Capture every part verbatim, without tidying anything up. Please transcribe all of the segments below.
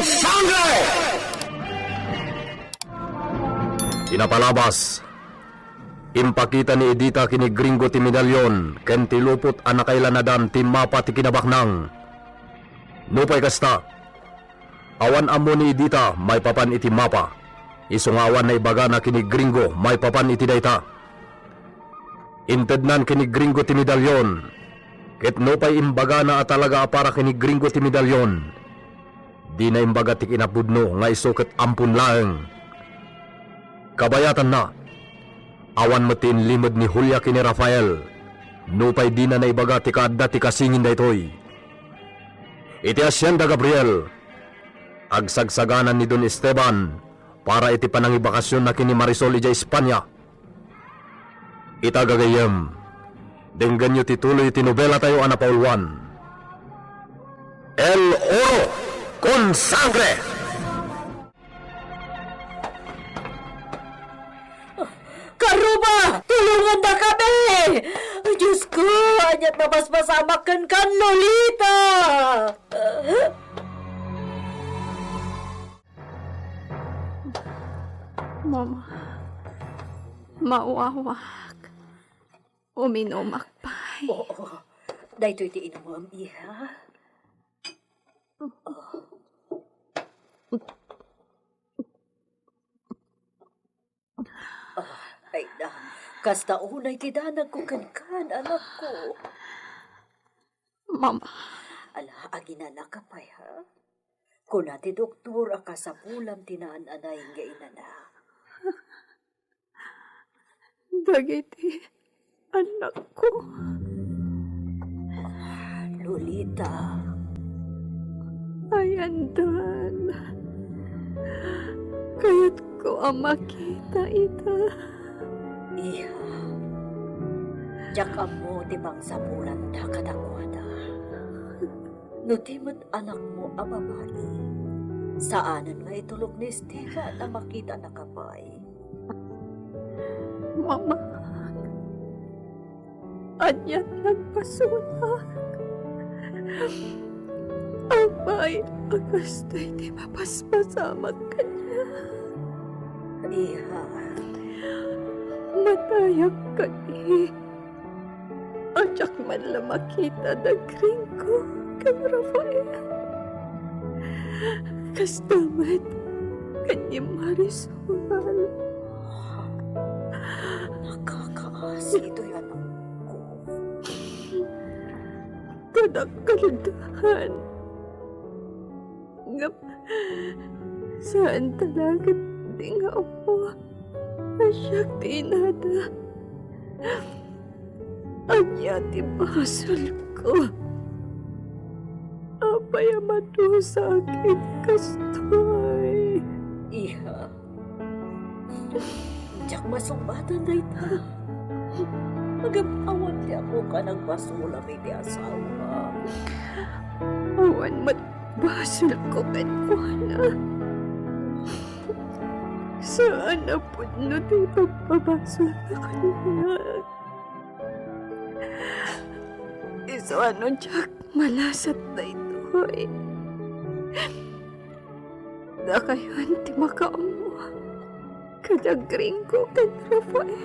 Sangre! Inapalabas, impakita ni Edita ken ni Gringo ti medalyon ken ti lupot a nakailanadan ti mapa ti kinabaknang. Nupay kasta, awan ammo ni Edita maipapan iti mapa, isu nga awan naibagana ken ni Gringo maipapan iti dayta. Intednan ken ni Gringo ti medalyon, ket nupay imbagana a talaga a para ken ni Gringo ti medalyon, dina imbaga ti kinapudno nga isu ket ampon laeng. Kabayatanna, awan met ti inlimed ni Julia ken ni Rafael, nupay dina naibaga ti kaadda ti kasingin daytoy. Iti Hacienda Gabriel, agsagsaganan ni Don Esteban para iti panangibakasionna ken ni Marisol idiay Espania. Ita, gagayyem, denggenyo ti tuloy ti nobelatayo a napauluan, El Oro con Sangre! Karuba, tulongandakami! Diosko, ania't mapaspasamak kenka, Lolita! Mama, mawawak. Uminumak pay. Oo. Daytoy ti inumem, iha. Ah, ay na. Kasta unay ti danagko kenkan, anakko. Mama. Ala, aginanaka pay, ha? Kuna ti doktor a kasapulam ti naan-anay nga inana. Dagiti anakko. Lolita. Ayandan. Kayatko a makita ita. Iha. Diak ammo ti pangsapulanta kadakuada. No di met anakmo a babai, saanen nga itulok ni Esteban a makitanaka pay. Mama, ania't nagbasolak? Apay a kastoy ti mapaspasamak kaniak? Iha. Matayak kadi. A diak man la makita da Gringo ken Rafael. Kasta met ken ni Marisol. Nakakaasi toy anakko. Kadakkeldan. Ngem saan talaga ti nga ammo a siak ti inada. Ania ti basolko? Apay a madusaak iti kastoy? Iha, diak masungatan dayta. Ngem awan ti ammoka a nagbasolam iti asawa. Awan met basolko kenkuana. Saan a pudno ti ipagpabasolna kaniak. Isu a no diak malasat daytoy, dakayon ti makaammo kada Gringo ken Rafael.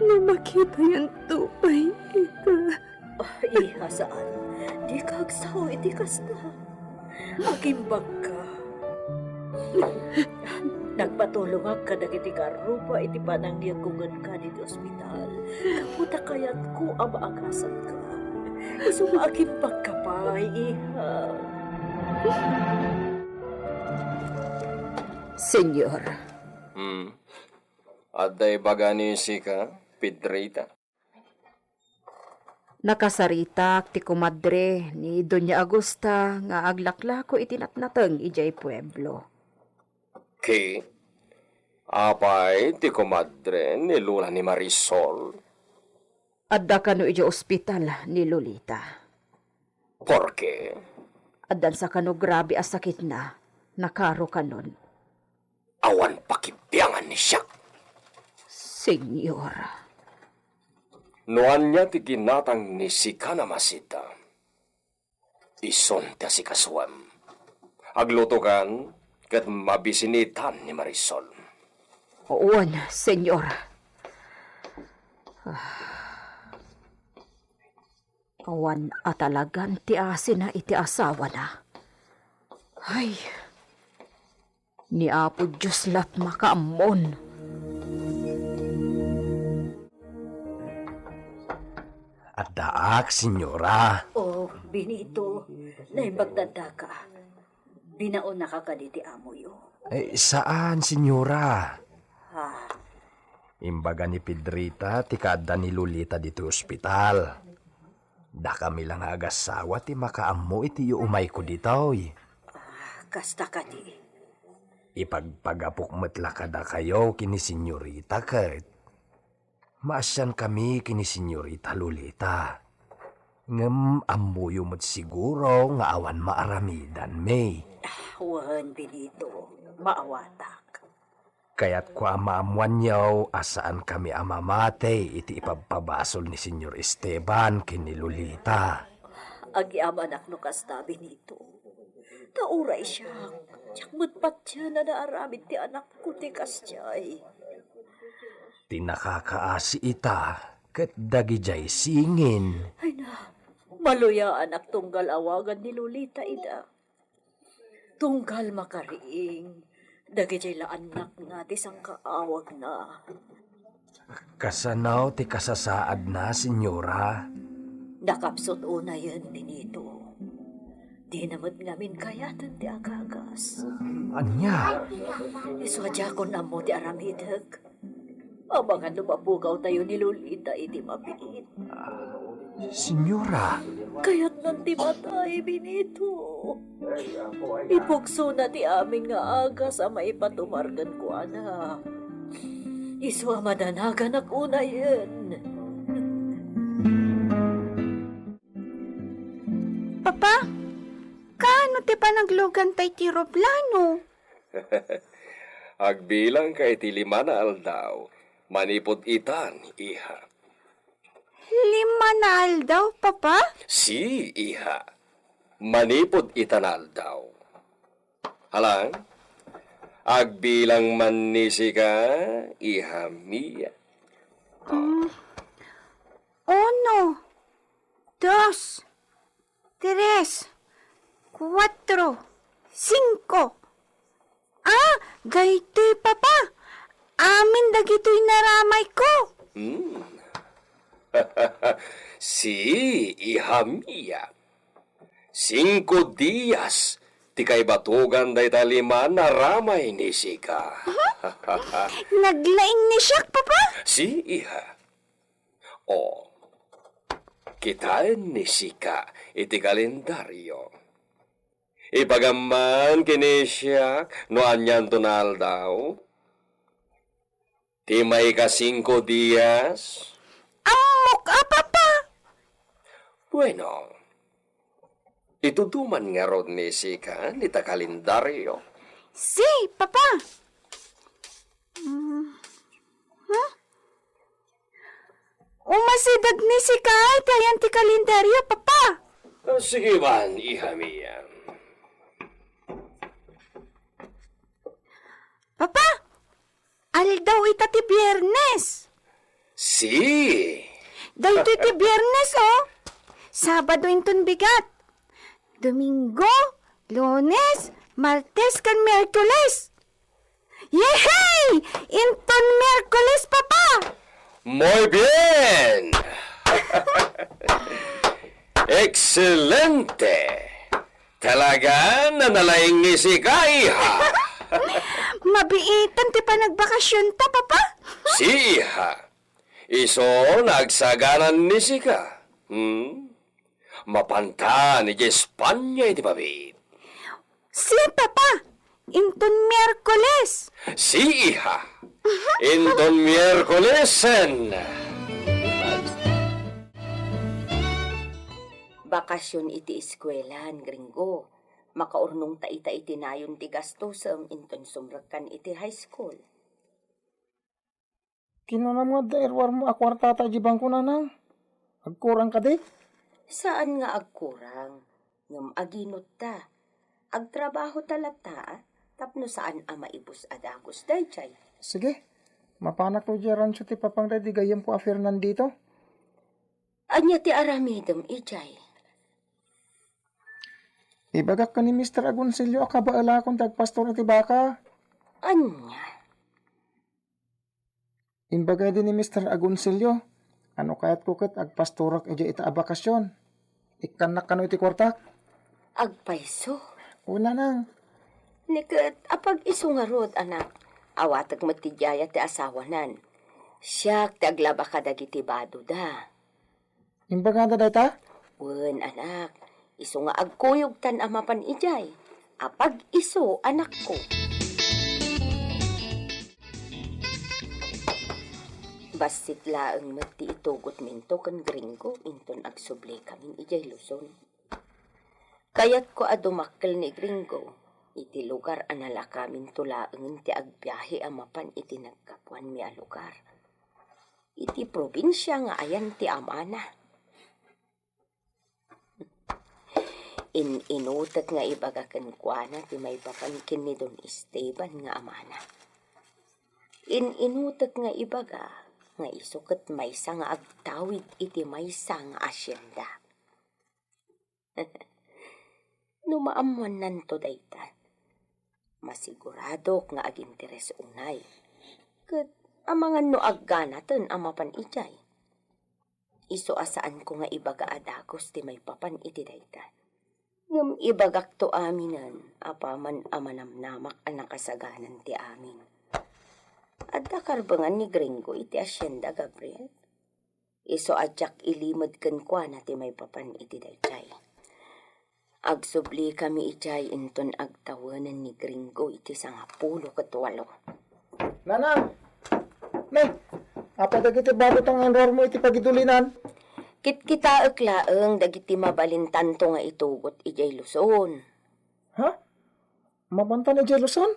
No makitayonto pay ita. Ah, iha, saan. Dika agsao iti kasta. Agimbagka. Nagpatulongak kadagiti karuba iti panangngegko kenka ditoy ospital. Gapu ta kayatko a maagasanka. Isu nga agimbagka pay, iha. Señor. Hmm. Adda ibaga ni sika, Pedrita? Nakasaritak ti komadre ni Doña Augusta nga aglaklako iti natnateng idiay pueblo. Ki, apay ti komadre ni Lola ni Marisol? Adda kano idiay ospital ni Lolita. Porke? Addan sa kano grabe a sakitna, nakaro kanon. Awan pakibiangan ni siak. Señor. No ania ti ginatang ni sika, Namasita, isun ti asikasuem. Aglutokan ket mabisinitan ni Marisol. Wen, Señor. Awan atalagan ti asina iti asawana. Ay, ni Apo Dios la ti makaammon. Addaak, Señora. Oh, Benito, naimbag ta addaka. Binaonnaka kadi ti amoyo? Eh, saan, Señora. Ah. Imbaga ni Pedrita ti kaadda ni Lolita ditoy ospital. Dakami la nga agassawa ti makaammo iti iumayko ditoy. Ah, kasta kadi. Ipagpagapok met la kadakayo ken ni Señorita ket maasiankami ken ni Señorita Lolita. Ngem ammoyo met siguro nga awan maaramidanmi. Ah, wen, Benito, maawatak. Kayatko a maammoanyo a saankami a mamati iti ipabpabasol ni Señor Esteban ken ni Lolita. Agyamanak no kasta, Benito. Ta uray siak, diak met patien a naaramid ti anakko ti kasdiay. Ti nakakaasi ita ket dagidiay singin. Ay na, maluyaanak tunggal awagan ni Lolita ida. Tunggal makariing, dagidiay la annakna ti sangkaawagna. Kasano ti kasasaadna, Señora? Nakapsut unayen, Benito. Dina met ngamin kayaten ti agagas. Ania? Isu a diakon ammo ti aramidek. Amangan no mapugawtayo ni Lolita iti mabiit. Señora. Kayatnan ti matay, Benito. Ipugsona ti amin nga agas a maipatumar kenkuana. Isu a madanaganak unayen. Papa, kaano ti panagluganta iti roblano? Agbilangka iti lima nga aldaw manipud itan, iha. Lima nga aldaw, Papa? Si, iha. Manipud ita nga aldaw. Hala, agbilang man ni sika, iha mia. Mm. Uno, dos, tres, kuatro, singko. Ah, daytoy, Papa. Amin dagitoy naramayko. Hmm. Si, iha mia. Singko dias ti kaibatogan dayta lima nga ramay ni sika. Naglaing ni siak, Papa. Si, iha. O, kitaen ni sika iti kalendario. Ipagamman ken ni siak no anianto nga aldaw. Ti maikasingko dias. Ammok a, Papa. Bueno, ituduman ngarud ni sika dita kalendario. Si, Papa. Mm. Hmm? Umasideg ni sika iti ayan ti kalendario, Papa. Ah, sige man, iha mia. Papa, aldaw ita ti Biernes. Si. Daytoy ti Biernes, oh. Sabado inton bigat. Domingo, Lunes, Martes, ken Miyerkules. Yehey! Inton Miyerkules, Papa! Muy bien! Excelente! Talaga nga nalaing ni sika, iha! Mabiitan ti panagbakasionta, Papa. Si, iha. Isu nga agsaganan ni sika. Hmm? Mapantan idiay Espanya iti mabiit. Si, Papa, inton Miyerkules. Si, iha. Inton Miyerkulesen. Bakasion iti eskuelan, Gringo. Makaurnongta ita iti nayon ti gastosem inton sumrekkan iti high school. Kinunam nga adda iruarmo a kuartata idiay bangko, Nanang? Agkurang kadi? Saan nga agkurang, ngem aginotta. Agtrabaho ta latta, tapno saan a maibus a dagus daydiay. Sige, mapanak to diay rancho ti papang daydi gayyemko a Fernandito. Ania ti aramidem idiay? Ibagak ken ni Mister Agoncillo a kabaelakon ti agpastor iti baka. Ania? Imbaga idi ni Mister Agoncillo, a no kayatko ket agpastorak idiay ita a bakasion. Ikkannak kano iti kuartak? Agpayso. Wen, nanang. Ni ket, apag-isu ngarud, anak. Awatek met ti diay a ti asawanan. Siak ti aglaba kadagiti badoda. Imbagada dayta? Wen, anak, isu nga agkuyogtan a mapan idiay. Apag-isu, anakko. Bassit laeng met ti itugotminto ken Gringo inton agsublikamin idiay Luzon. Kayatko a dumakkel ni Gringo iti lugar a nalakaminto laengen ti agbiahe a mapan iti naggapuanmi a lugar. Iti probinsia nga ayan ti amana. In-inutek nga ibaga kenkuana ti maipapan ken ni Don Esteban nga amana. In-inutek nga ibaga nga isu ket maysa nga agtawid iti maysa nga asienda. No maammoannanto dayta, masiguradok nga aginteres unay. Ket amangan no agganaten a mapan idiay. Isu a saanko nga ibaga a dagus ti maipapan iti dayta. Ngem ibagakto aminen apaman a manamnamak a nakasaganan ti amin. Adda karbengan ni Gringo iti Hacienda Gabriel? Isu a diak ilimed kenkuana ti maipapan iti daydiay. Agsublikami idiay inton agtawenen ni Gringo iti sangapulo ket walo. Nanang! Ne, apay dagiti baboto nga inruarmo iti pagidulinan? Kitkitaek laeng dagiti mabalintanto nga itugot idiay Luzon. Ha? Mapantan idiay Luzon?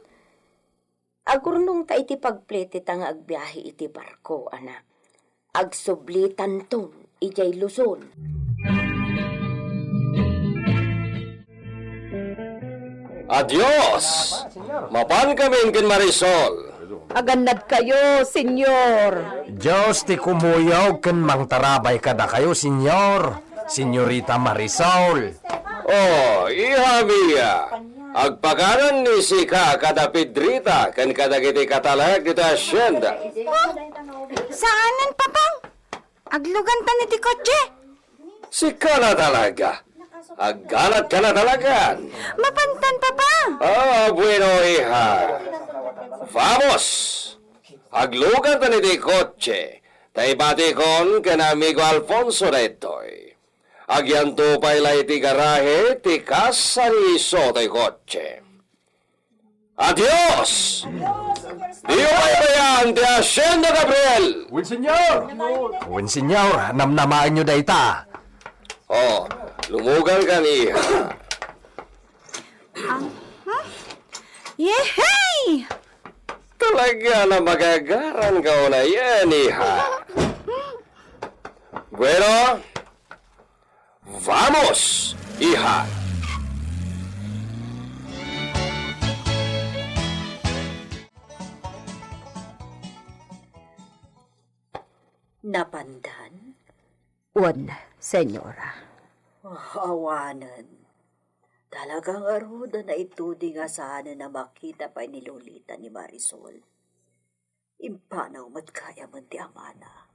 Agurnongta iti pagpleteta nga agbiahe iti barko, anak. Agsublitanton idiay Luzon. Adios! Mapankamin ken Marisol. Agannadkayo, Señor. Dios ti kumuyog ken mangtarabay kadakayo, Señor. Señorita Marisol. Oh, iha mia, agpakanan ni sika kada Pedrita ken kadagiti katalek dita hacienda. Oh, saanen, Papang? Aglugantan iti kotse? Sika na talaga. Agganat ka na talagan. Mapantan, Papa. Ah, bueno, iha. Vamos! Aglugantan iti kotse. Ta ibatikon ken amigo Alfonso daytoy. Agyanto pay la iti garahe ti kasa ni isu ti kotse. Adios! Diyo paypayan ti Hacienda Gabriel! Wen, Señor! Wen, Señor, namnamaenyo dayta. Oh, lumugan ka ni. Ah, hmm? Yehey! Talaga na magagaran ka unayen, iha. Bueno, vamos, iha. Napandan? Wen, Señora. Ah, awanen. Talaga ngarud a naituding a saanen a makita pay ni Lolita ni Marisol. Impanaw met gayamen ti amana.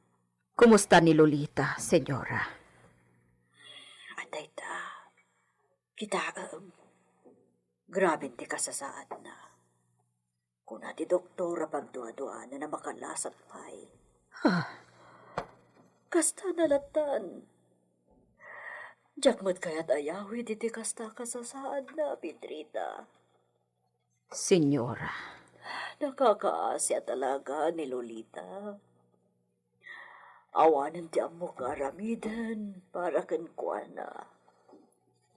Kumusta ni Lolita, Señora? Adda ita. Kitaem. Graben ti kasasaadna. Kuna ti doktor a pagduaduanan a makalasat pay. Ah. Kasta na lattan. Diak met kayat ayawid iti kasta a kasasaadna, Pedrita. Señora. Nakakaasi a talaga ni Lolita. Awanen ti ammok nga aramiden para kenkuana.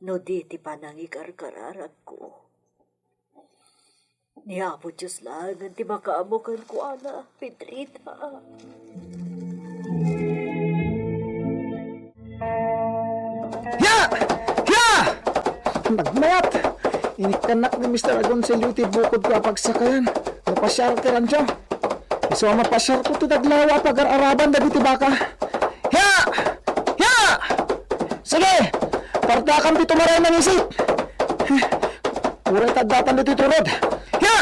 No di ti panangikarkararagko. Ni Apo Dios laengen ti makaammo kenkuana, Pedrita. Ya! Ya! Nagmayat! Inikkannak ni Mister Agoncillo ti bukod ko a pagsakayan. Napasiar ti rancho. Isu a mapasiar ko ti daglaw a pagar-araban dagiti baka. Hiya! Hiya! Sige! Partakam ti tumaray nangisit! Uray ta addatan ditoy turod. Hiya!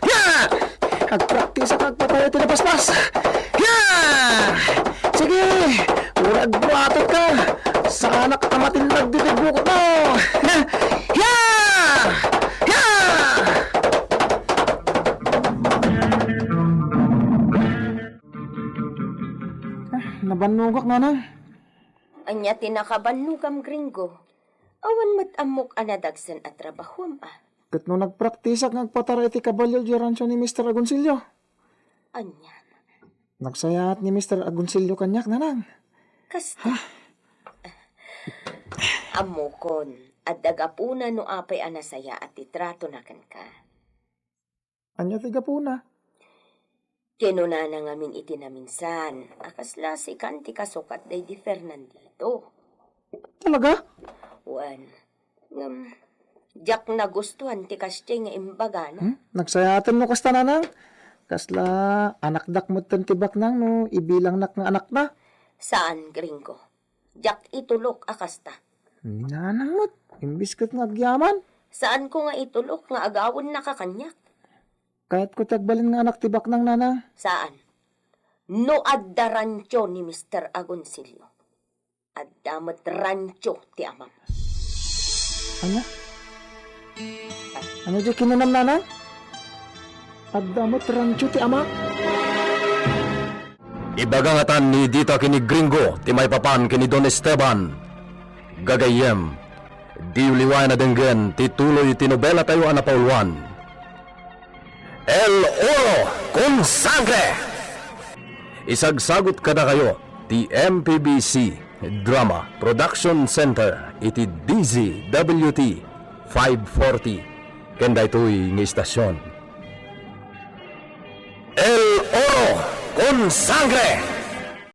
Hiya! Agpraktisak agpatay ti napaspas. Hiya! Sige! Uray agbuatot ka! Saanak a matindog ditoy bukod mo! Hiya! Hiya! Ah, nabannogak, nanang. Ania ti nakabannogam, Gringo? Awan met ammok a nadagsen a trabahoam, a. Ket no nagpraktisak nga agpatara iti kabalio diay rancho ni Mister Agoncillo. Ania? Nagsayaat ni Mister Agoncillo kaniak, nanang. Kasta. Ammokon, adda gapuna no apay a nasayaat ti tratona kenka. Ania ti gapuna? Kinunana ngamin iti naminsan a kasla sikan ti kasukat daydi Fernandito. Talaga? Wen, ngem, diak nagustuhan ti kasdiay nga imbagana. Hmm? Nagsayaaten no kasta, nanang? Kasla anakdak metten ti baknang no ibilangnak nga anakna? Saan, Gringo. Diak itulok a kasta. Ni nanang met, imbis ket nga agyaman. Saanko nga itulok nga agawennaka kaniak. Kayatko ti agbalin nga anak ti baknang, nanang. Saan? No adda rancho ni Mister Agoncillo, adda met rancho ti amam. Ania? Ania diay kinunam, nanang? Adda met rancho ti amak? Ibaga ngatan ni Dita ken ni Gringo ti maipapan ken ni Don Esteban. Gagayyem, diyo liwayan a denggen ti tuloy ti nobelatayo a napauluan, El Oro con Sangre. Isagsagut kadakayo ti M P B C Drama Production Center iti D Z W T five forty ken daytoy nga istasion. El Oro con Sangre.